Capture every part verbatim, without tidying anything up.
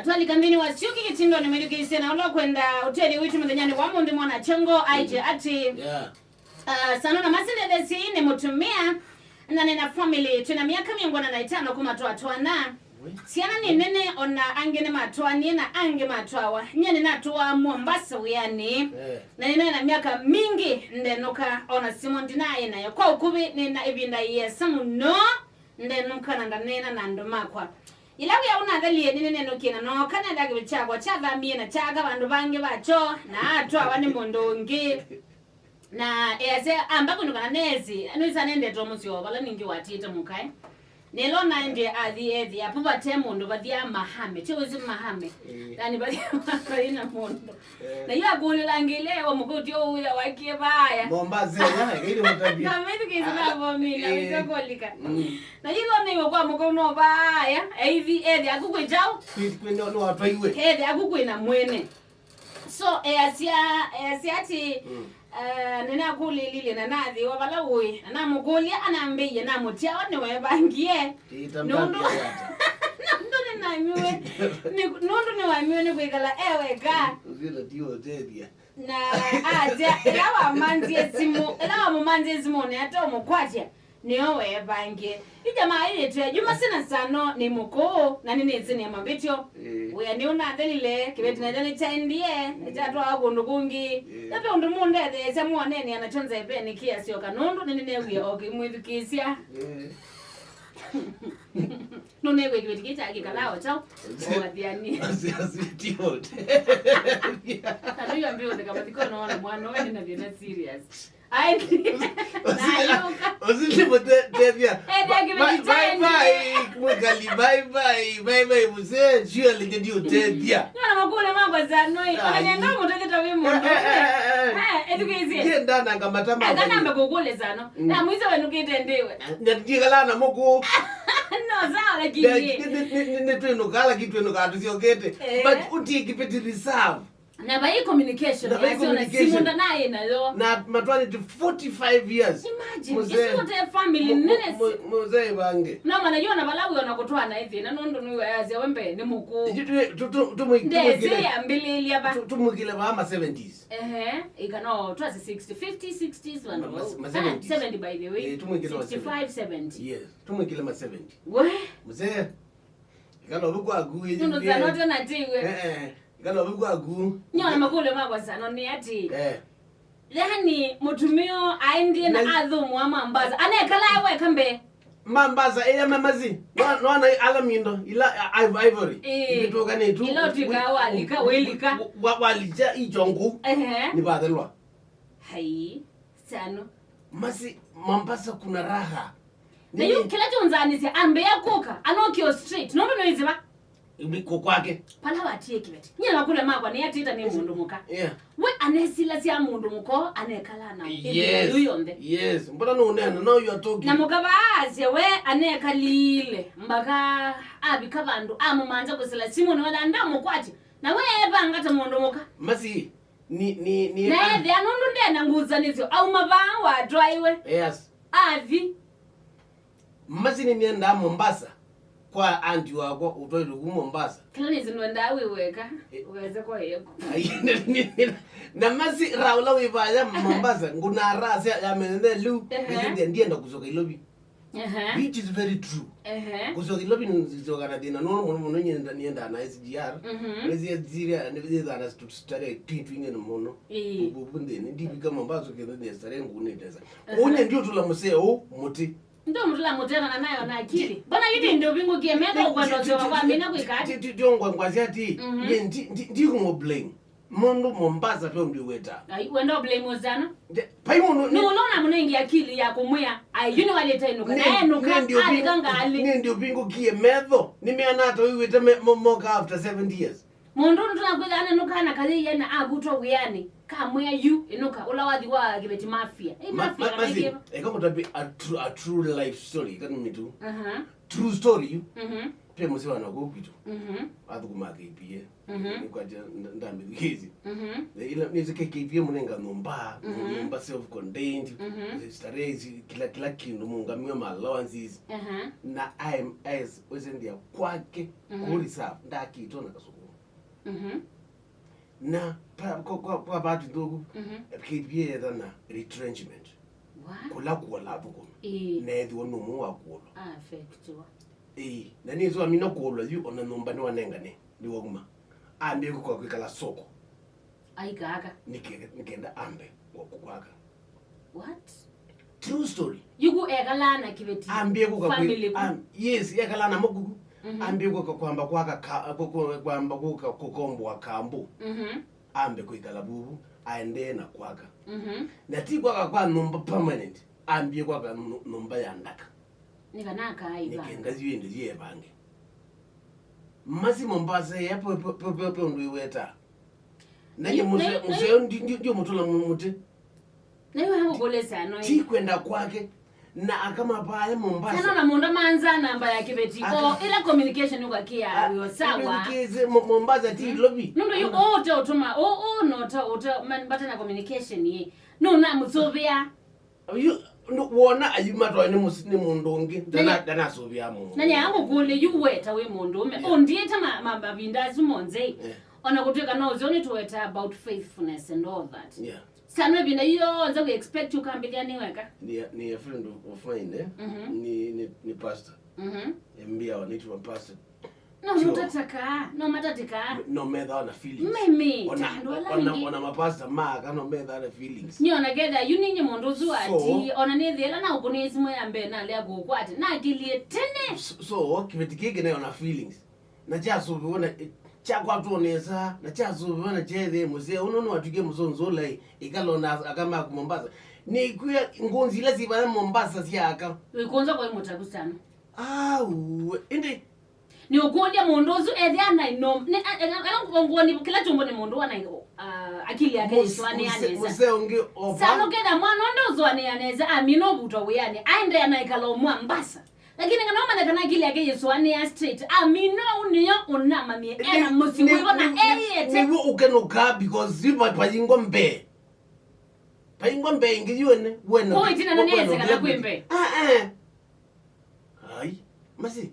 Twalika nthĩnĩ wa syũki kĩtindonĩ mwĩthukĩĩsye na ũla ũkwenda ũtethyo witũ mũthenyanĩ wa mũnthĩ mwana kyengo aĩtye atĩ, yeah. Ah, Sano na Masi ndethesyei nĩ mũtumĩa na nĩ na family. Twĩ na myaka mĩongo ĩna na ĩtano kuma twatwaana. Syana nĩ nene, o na angĩ nĩmatwaanie na angĩ matwawa. Nyie nĩnatũaa Mombasa wĩanĩ. Eh. Na nĩnaĩ na myaka mingĩ ndenũka, o na simũ ndinaĩ nayo. Kwa ũkuvĩ, nĩ na ĩvinda yĩasa mũno ndenũka na ndaneena na andũ makwa. Yĩla wĩa ũnathelie, nĩnĩnenũkie na nooka nenda kĩveti kyakwa kyathamie na kyaaka vandũ vangĩ vakyo, na atwawa nĩ mũndũ ũngĩ. Na easya amba kwĩnũka na neesĩ, nĩwĩsa nendete o mũsyĩ o vala ningĩ watiĩte mũkae. Nĩla ũnaendie athi ethĩa apu vate mũndũ, vathia mahame. Ti wĩsĩ mahame? Ĩĩ. Yani vathia vai na mũndũ. Eh. Na yu akũlĩla ngĩle wa mũkũti ũu wĩa wakie vaya. Mombasa ya, ĩkaile mũtabia. Na mĩthu kĩsĩ na vomina, eh, wĩka kũlika. Mm. Na yu lone iwe kwa mũkũti no vaya, eithi ethĩa aku kwĩ kyaũ? Kwĩ, kwĩ nĩ, nĩ watwaiwe. Ethĩa aku kwĩ na mwene. So, easya, easya atĩ, mm, eh, nĩnakũlĩlilye na nathĩwa vala ũĩ, na namũkũlya, anambĩie, namũtyawa nĩweevangie. Ĩĩ, ta nũndũ, ndambĩa ata? Nũndũ nĩnamiwe, nĩ, nũndũ nĩwamiwe nĩ kwĩkala e weka. Ũsila ti ũtethya. Na asya, ĩla wamanzie simũ, ĩla wamũmanzie simũ, nĩ ata ũmũkwatya? Nĩyo weevangie. Ĩjamaa ĩyĩtwe Juma sina Sano nĩ mũkũũ, na nĩnĩsĩ nĩ mavĩtyo. Ĩĩ. Wĩa nĩũnathelile, kĩveti nakyo nĩkyaendie, nĩkyatwawa kũndũ kũngĩ. Ĩĩ. Na ve ũndũ mũndetheesya mũaneenea nakyo nzeveni kĩasyoka, nũndũ nĩnĩneewie o kĩmwĩthukĩĩsya. Ĩĩ. Nũneewie kĩveti kĩĩ kyakĩkalaa o kyaũ? O athiani. Asi, asi, ti ũtethya. Na nĩyo mbĩũtheka mathiko noona mwana ũyũ nĩ na thĩna serious. Ai, nayũka. Ũsili mũtethya. Ethĩa kĩveti kyaendie. Bye bye, mwĩkali, bye bye, bye bye, mzee, jua lenye ndio ũtethya. Nona makũlyo makwa Sano ĩ. Ona nenda mũtethya ta wĩ mũndũ. Eh, eh, eh, eh. Eh, ethukĩĩsye. Ndiye ndananga matama. Eka nambe kũkũlya Sano. Mm. Na mwiso wenũkĩte ndĩwe. Na ndikalaa na mũkũ. No, sawa, lakini. Nĩ, nĩ, nĩ, nĩ, nĩ twĩnũkaa, lakini twĩnũkaa tũsyokete. Eh. But ũtie kĩveti reserve. Na vai communication, na vai yasyo na communication. Simũ ndanaĩ nayo. Na matwanĩte forty-five years. Imagine, mzee, isu yote family mu-, mu-, nene si- mu-, mzee vange. No mana yu ona vala wĩ ona kũtwaana ĩ thĩna, nũndũ nĩwĩasya we mbee nĩ mũkũũ. Ithu tu-, tu-, tumu-, ndesĩ tũmwĩkĩle, yambĩlĩlya va. Tu-, tumwĩkĩle vaa ma seventies. Ehe, ĩka no, twasye sixty, fifty, sixties, vandũ ma-, ma-, vau. Ma seventies. Ah, seventy by the way. Eh, tumwĩkĩle ma seventy. Sixty-five, seventy. Yes, tumwĩkĩle ma seventy. We? Mzee, ĩkala ũvu kwaku, ĩ-, nũndũ ĩ-, Sano tena tiwe. Eh, eh. Ĩkala ũvu kwaku. Nyona makũlyo makwa Sano nĩ atĩ, eh, yani, mũtumĩa aendie na, na athũmũa Mombasa. Anekala e weka mbee. Mombasa, ĩya mamazi. Nwa-, nwana ala mindo, ila, a, iv-, ivory. Ĩĩ. Ivĩtũkanĩtu. Ila ũtwĩkaa walika, wĩlika. Wa-, wa-, walika ichongu. Ehe. Nĩvathelwa. Hai, Sano. Masi, Mombasa kuna raha. Na yu kĩla kyũnzaanĩsya ambĩa kũka, anokie o straight. Nũndũ nĩwĩsĩ va? Kũ kwake. Pala watie kĩveti. Nyie makũlyo makwa nĩ atĩta nĩ mũndũ mũka. Yeah. We anesilasya mũndũ mũka, anekala na ĩvinda yĩu yonthe. Yes. Mbona nũneena? Now you are talking. Na mũka vaasya we anekalile, mbaka avika vandũ, amũmantha kũsila simũ, nĩwetha ndamũkwatya. Na we evanga ta mũndũ mũka. Masi, ni, ni, ni, na ah, ethĩa nũndũ ndena ngusanĩsyo, auma vaa watwaĩwe. Yes. Athi. Masi nĩnĩendaa Mombasa kwa auntie wakwa ũtwaĩtwe kuma Mombasa. Kĩla nĩsĩ nwendaa wĩ weka, eh, ũkese kwa yeku. Ai, nĩ, nĩ, nĩ, na Masi ra ũla wĩ vaya Mombasa, ngũnarasya ya menene lũ, ehe, nĩsĩ ndienda kũsyoka Ilovi. Ehe. Which is very true. Ehe. Kũsyoka Ilovi nĩsyoka na thĩna, no mũno mũno nyenda, nĩendaa na S G R. Mhm. Nĩsĩ S G R, nĩsĩ thana stu-, starehe twingĩ mũno. Ĩĩ. Kuku nthĩnĩ, ndivika Mombasa kĩndũ nĩ starehe ngũnĩtesa. Ehe. Kũu nyie ndiũtũla mũseo mũtĩ. Ndomutula mutena na nayo na akili. Mbona yu ndi ndovingũkie metho ũkwenda ũseo kwa mina kwĩka ati? Ti, ti, ti, ti, ngwa-, ngwasya ati, mhm, nye ndi, ndi, ndi kumũ blame. Mũndũ Mombasa pe ũndũ wĩta. Ai, wenda blame Sano? Nde, pai mũndũ, nĩ ũlona mũnengi akili ya kũmwĩa, ai, yu nĩwalĩte ĩnũka. Na enuka, alika ngali. Nĩ ndi ũvingũkie metho. Nĩmeana ata wĩwĩte me-, mo-, moka after seventy years. Mũndũ ũndũ nakwĩtha anenũka na kayĩie na avutwa wĩanĩ, kamwĩa yu, ĩnũka, ũla wathi wa kĩveti mafia. Ĩ, ma-, mafia, ma-, kana masi, kĩva? Eka kũtambĩ a true, a true life story, eka nĩ mitu. Aha. True story yu. Mhm. Pe mũsee wa nakũu kwitũ. Mhm. Athũkũmaa K P A. Mhm. Nĩkwatya nda-, ndamĩthukĩĩsye. Mhm. Ĩla nĩsĩ K P A mũnenga nyũmba, mhm, nyũmba self contained, mhm, starehe ici, kila, kila kĩndũ mũngamiwe ma allowances. Aha. Na I M S wĩsendĩa kwake, mhm, kũ reserve, ndakĩtwa na kasũkũma. Mhm. Na pa-, kwa, kwa, kwa bahati nthũku, mhm, K P A yetha na retrenchment. Wa? Kũla kuola athũkũmi. Ĩĩ. Na ethĩwa nũmũ wa kuolwa. Affectwa. Ĩĩ, na nĩsĩ amina kũolwa yu, ona nyũmba nĩwanengane, nĩwauma. Ambie kwĩka kwĩkala soko. Aikaaka. Nĩke-, nĩkenda ambe kwa kũkwaka. What? True story. Yuku ekalaa na kĩveti. Ambie kũka kwĩ-, family ku. Am-, yes, ekalaa na mũkuku. Mhm. Ambie kũka kwamba kwaka ka-, kũ-, kũ-, kwamba kũka kũkomboa kambu. Mhm. Ambe kwĩkala vuvu, aendee na kwaka. Mhm. Na ti kwaka kwa nyũmba permanent, ambie kwaka nũ-, nyũmba ya ndaka. Nĩ kana akaiva. Nĩkenda yu ĩndĩ yu evange. Masi Mombasa ya pe, pe, pe, pe, pe ũndũ iweta. Na nye, na, mũseo, na, mũseo ndi, ndi, ndi mũtũla mu-, mũtĩ. Na yu hangũkũlĩsya no. Ti kwenda kwake. Na akamapaya Mombasa. Sana na mũndũ manza namba ya kĩveti. Aka-, o ila communication ũkakia a-, wĩo sawa. Communication Mo-, Mombasa ti, mm, Lovi. Nũndũ yu ũte ũtũma, ũ, ũ, no ta, ũte, man, bata na communication yĩ. No na mũsũvĩa. Yu, ndu-, wona ayu matwae nĩ mũs-, nĩ mũndũ ũngĩ, ndana-, ndanasũvĩa mũndũ. Na nyaya ngũkũlye, yu weta wĩ mũndũũme. Yeah. Ũndiĩte ma-, ma-, mavinda asu monthe. Yeah. Ona kũtwĩka no ũseo nĩtũweta about faithfulness and all that. Yeah. Sana ĩvinda yonthe we expect ũkambĩthya nĩ weka. Ni, ni a friend of, of mine, eh? Mhm. Ni, ni, ni pastor. Mhm. Embia wanaitwa pastor. No, sure. Nũtatĩkaa, no matatĩkaa. No methawa na feelings. Mimi, ona, ta andũ ala ona, angĩ. Ona mapasta maka no methawa na feelings. Nĩ ona ketha, yu ninyi mũndũ ũsu. So, ati, ona nĩthĩela na ũkũnĩa simũ ya mbee na lea kũkwata. Na akĩlie tene. So, so, kĩveti kĩkĩ nĩ ona feelings. Na kyasũvĩwa na, kyakwatwa nesa, na kyasũvĩwa na kyethĩe mũseo. Ũno nĩwatw'ĩkie mũsonzo ũlai, ĩkala ona aka maku Mombasa. Nĩkwĩa ngũnzi ila syĩ vaya Mombasa sya aka. Wĩkũnza kwa mũtaku sana. Au, ĩndĩ Nĩũkũlya mũndũ ũsu ethĩa naĩ no, nĩ, a, a, a, ngũoni kĩla kyũmbo nĩ mũndũ wa naĩ, a, akili yake yĩsũanĩa nesa. Mũseo ũngĩ ova. Sana ũketha mwana ũndũ ũsũanĩa nesa, amina ũvutwa wĩanĩ, aendeea na ĩkala ũmwe Mombasa. Lakini kana ũmanya kana akili yake yĩsũanĩa straight, amina ũu nĩyo ũnamanyie ena mũsyĩ wĩvo na eyĩete. Nĩw'o ũkenũkaa because yu va-, vayingwa mbee. Vayingwa mbee ĩngĩ yu ene, wena. Kũu ĩtina na nĩyesĩ kana kwĩ mbee. Ah, eh. Ai, masi.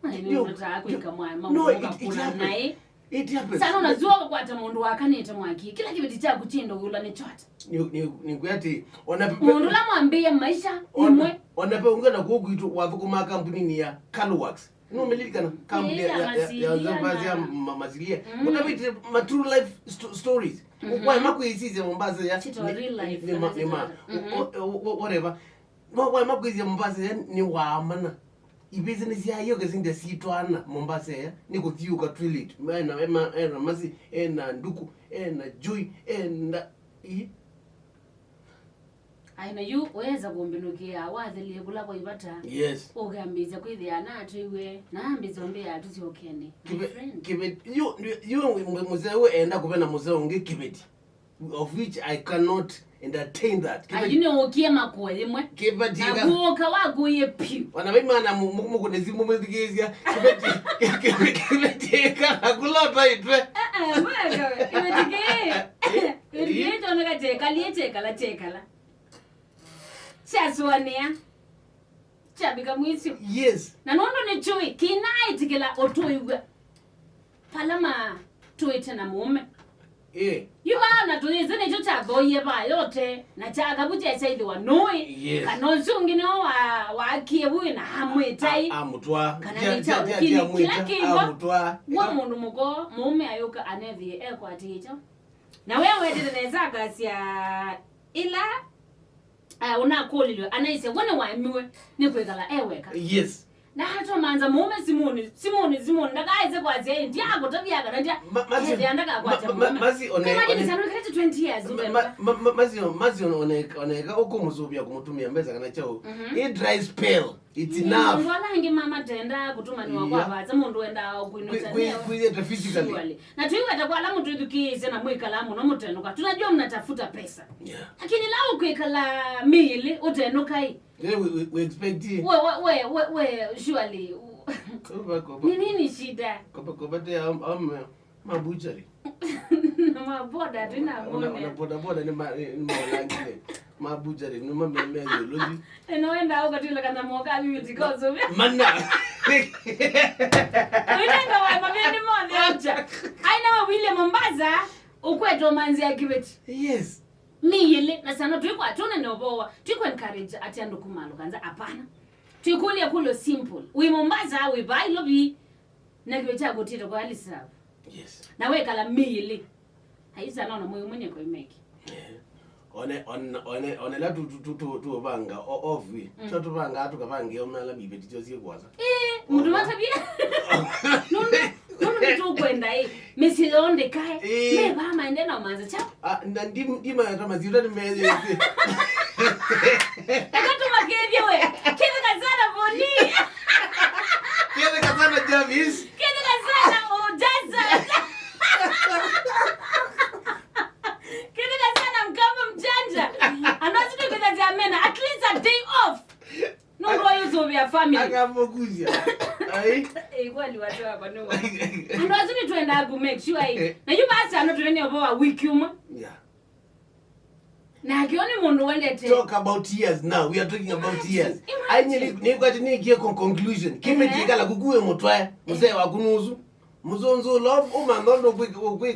Ai, nĩ ũndũ ta kwĩka mwa-, no, maũndũ it, it ũkakũna happens. Naĩ. It happens. Sana ũnazua ũkakwata mũndũ wakanĩte mwaki. Kĩla kĩveti kyaku kyindo ũla nĩ chota. Nĩ, nĩ, nĩkwĩa atĩ, ona pe-, pe-, mũndũ ũla mwambĩĩe maisha ona, imwe. Ona pe ũngĩ na kũu kwitũ wathũkũmaa kambuninĩ ya Calworks. Nũmĩlilikana? Kampuni ya, ya, ya, ya, ya, ya, ya ma-, masilia. Mm. Mũtavĩte ma true life sto-, stories. Mhm. Ũkwema kwĩsisya Mombasa ya. Chito nĩ, real life, nĩ ma-, kana nĩ ma-, chito. Mhm. O-, o-, o-, whatever. No, waema kwĩsya Mombasa ya nĩ waamana. Ivĩsĩ nĩsyaie ũkĩsindya sitwana Mombasa ya, nĩ kũthiũka toilet. Ena, ena, ena masi, ena nduku, ena njũi, ena i. Ai, na yu ũyesa kũmbĩnũkĩa, wathelie kũla kwa ivata. Yes. Ũkambĩĩsya kwĩthĩa na atwĩw'e, na ambĩĩsya ũmbĩa tũsyokene. My friend. Kĩve-, kĩve-, yu, yu, yu mũseo enda kũvena mũseo ũngĩ kĩveti. Of which I cannot entertain that. Ayu nĩ ũkie makũa yĩmwe. Kĩveti na ĩka-, guoka wakũie piũ. Ona vaimana mu-, mu-, mũkũne simũ mwĩthikĩĩsya. Kĩveti, kĩveti ĩka na kũla ũtaitwe. Ah, ah, mwega, kĩveti kĩĩ. Kĩveti kĩĩ kyoneka kyekalie, kyekala, kyekala. Kyasũanĩa. Kyavika mwisyo. Yes. Na nũndũ nĩkyũĩ, kĩnaaĩtĩkĩla ũtũĩw'a vala ma tũĩte na mũũme. Eh. Yu vaa na tũyĩsĩ nĩkyo kyathoie vaa yote, na kyakavu kyekyaĩthĩwa nũĩ, yes, kana ũsu ũngĩ nĩwe wa, waakie vu na amwĩtai. A-, amũtwaa. Kana nĩkyaũkili kĩla kĩvo. Amũtwaa. W'o mũndũ mũko, mũũme ayũka anethĩe ekwatĩĩkyo. Na we wetete nesa akasya ĩla, eh, ũnakũlilwe, anaisye, we nĩwaemiwe nĩ kwĩkala e weka. Yes. Na atomanza mũũme simũnĩ, simũnĩ, simũnĩ, ndakaĩse kwasya, "Ĩ, ndyakũtavya kana ndya-," ma-, masi-, ethĩa ndakakwata ma-, ma-, mũũme. Masi one-, can you imagine one-, sana, ũkĩlete twenty years ma-, ũveva? Ma-, ma-, ma-, masi, masi one-, oneka, oneka ũkũmũsũvĩa kũmũtũmĩa mbesa kana kyaũ. Mhm. Ĩ dry spell. It's enough. Nĩ andũ ala angĩ ma-, matendaa kũtũmanĩwa kwa vaasa, mũndũ wendaa o kwĩnũkya neo. Kwĩyĩta physically. Surely. Na twĩweta kwa ala mũtwĩthukĩĩsye na mwĩkalaa mũno mũtenũka. Tunajua mnatafuta pesa. Yeah. Lakini la ũkwĩkala mĩĩlĩ ũtenũka ĩ. Yeah, we, we, we expect it. We, we, we, we, we, surely. Kopa, kopa. Ni nini shida? Kopa, kopa te am, am, ma butchery. Na maboda tu na ona, ona mone. Boda boda ni ma, ni maulangile. Ma butchery ni ma me, me theology. Eno wenda ukatwile kana moka bibi tikozo. Mana. Wenda wa mabende mone acha. Aina wa wile Mombasa, ukweto manzi ya kibeti. Yes. Mĩĩ ĩlĩ, na sana twĩkwa tũne na ũvoo wa, twĩkwa encourage ati andũ kuma lũkanza, hapana. Twĩkũlya kũlyo simple. Wĩ Mombasa, wĩ vai lovi, na kĩwe kya kũtĩte kwa alisavu. Yes. Na wekala mĩĩ ĩlĩ. Aisa nona mwĩ ũmwe nĩko imeki. Eh. One, one, one, one la tu, tu, tu, tu, tuvanga o, off we. Mm. Twa tuvanga, tukavange omela bibeti tyo sie kwasa. Eh, mũndũ matavia. Nũndũ, nũndũ nĩtũkwenda, eh. Mĩsyĩ yonthe kae. Eh. Meva maende na manza chao. Ah, na ndi, ndi ma ta maziuta ni mezi. Eka tumakethie we. Ketheka sana Boni. Ketheka sana Jarvis. Ketheka sana Ojaza. Ketheka sana Mkamba mjanja. Anazidi kutazamena. At least a day off. Nũndũ wa youth of your family. Akamũkuzya. Ai. Eh, kweli watu wako nĩ wa. Andũ asu nĩtwendaa ku make sure, eh. Na yu basi ano tũnene ũvoo wa wiki ũmwe. Yeah. Na akĩo nĩ mũndũ wendete. Talk about years now. We are talking about years. Imagine. Ai, nĩ, nĩ kwati nĩ kie con-, conclusion. Kime Ehe. Kikala kukuwe mutwe. Mzee waku nusu. Mzunzu love, umantha ũndũ kwĩ, kwĩ,